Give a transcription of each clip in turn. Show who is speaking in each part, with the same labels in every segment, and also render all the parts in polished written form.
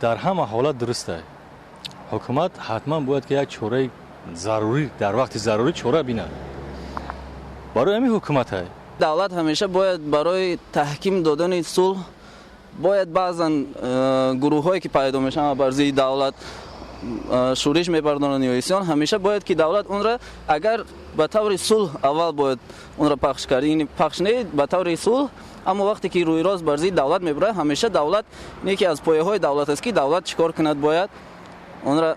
Speaker 1: Дар ҳама ҳолат дуруст аст. Ҳукумат ҳатман бояд ки як чораи зарурӣ дар вақти зарурӣ чора бинад. Барои ҳамин ҳукумат аст.
Speaker 2: Давлат ҳамеша бояд барои таҳким додани сулҳ бояд баъзан гурӯҳҳое ки пайдо мешаванд бар зидди давлат шӯриш мебардоранд ё исён, ҳамеша бояд ки давлат онро агар ба таври сулҳ аввал бояд онро пахш кард, ин пахш не ба таври сулҳ, аммо вақте ки рӯи рост бар зидди давлат мебарад, ҳамеша давлат яке аз пояҳои давлат аст ки давлат чӣ кор кунад, бояд онро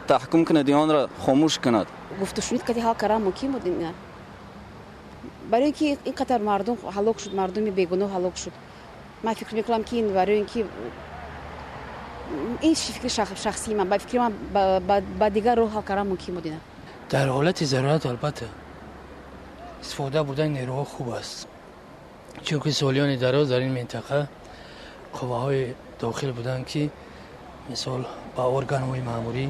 Speaker 2: таҳким кунад ё онро хомӯш кунад.
Speaker 3: Гуфтушунид кати ҳал кардан мумкин буд ина. Барои ин ки ин қадар мардум ҳалок шуд, мардуми бегуноҳ ҳалок шуд. Ман фикр мекунам ки ин барои ин ки ин фикри шахсии ман, ба фикри ман ба дигар роҳ ҳал кардан мумкин буд ина.
Speaker 4: Дар ҳолати зарурат албатта истифода бурдани нерӯҳо хуб аст, чунки солиёни дароз дар ин минтақа қувваҳои дохил буданд ки мисол ба органҳои маъмурӣ,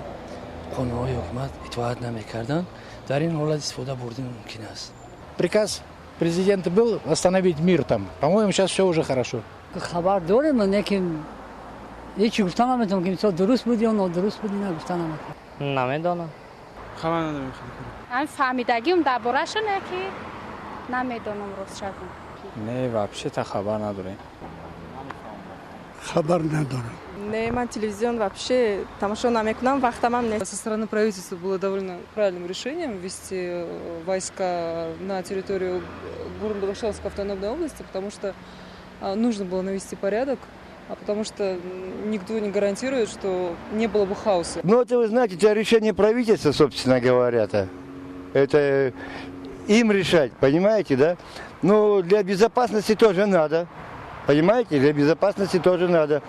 Speaker 4: қонунҳои ҳукумат итоат намекарданд. Дар ин ҳолат истифода бурдан мумкин аст.
Speaker 5: Приказ президента был восстановить мир там. По-моему, сейчас все уже хорошо.
Speaker 6: Хабар дорем, лекин ҳечи гуфта наметавонам ки мисол дуруст буд ё нодуруст буд, ина гуфта наметавонам.
Speaker 7: Намедонам.
Speaker 8: Хабар надорем.
Speaker 9: Ҳамин фаҳмидагиам дар борашон ки намедонам, рост шавам.
Speaker 10: Не, вообще-то хабар надорем.
Speaker 11: Хабар надорам.
Speaker 12: Не, ман телевизион вообще тамошо намекунам, вақтамам нест.
Speaker 13: Со стороны правительства было довольно правильным решением ввести войска на территорию Горно-Бадахшанской автономной области, потому что нужно было навести порядок, а потому что никто не гарантирует, что не было бы хаоса.
Speaker 14: Ну, это, вы знаете, это решение правительства, собственно говоря-то. Это им решать, понимаете, да? Ну, для безопасности тоже надо. Понимаете, для безопасности тоже надо.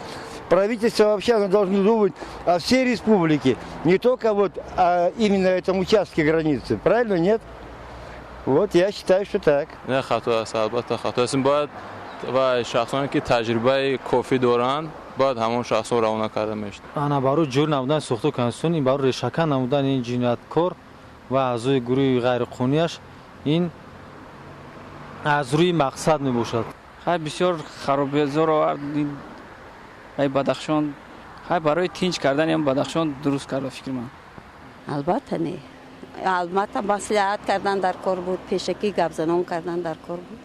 Speaker 14: Правительство вообще, оно должно думать о всей республике, не только вот о именно этом участке границы. Правильно, нет? Вот я считаю, что так.
Speaker 15: Не, хато аст, албатта хато аст. Бояд ва шахсоне ки таҷрибаи кофӣ доранд, бояд ҳамон шахсҳо равона карда мешуд.
Speaker 16: Ана барои ҷорӣ намудани сохтори конститутсионӣ, барои решакан намудани ин ҷинояткор ва аъзои гурӯҳи ғайриқонунияш ин аз рӯи мақсад мебошад.
Speaker 7: Хай, бисёр харобизор овард ай Бадахшон. Хай, барои тинч кардани ам Бадахшон дуруст карда, фикри ман.
Speaker 17: Албатта не, албатта маслиҳат кардан дар кор буд, пешакӣ гапзанон кардан дар кор буд,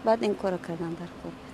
Speaker 17: баъд ин кора кардан дар кор буд.